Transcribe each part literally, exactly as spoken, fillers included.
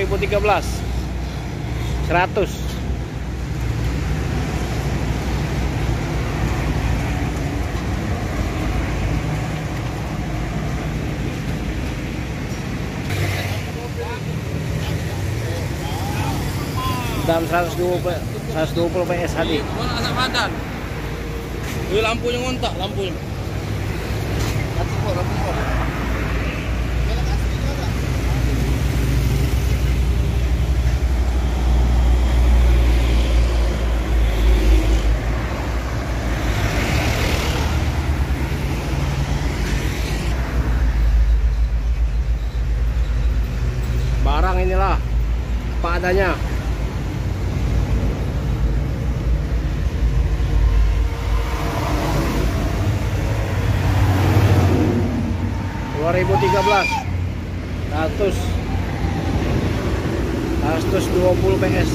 Dua ribu tiga belas. Seratus. Dan seratus dua puluh, seratus dua puluh P S H D. Woi, lampunyo ngontak, lampunyo. Barang inilah apa adanya. Dua ribu tiga belas. Seratus. Seratus dua puluh P S.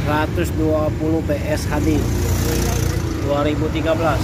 Seratus dua puluh P S H D dua ribu tiga belas.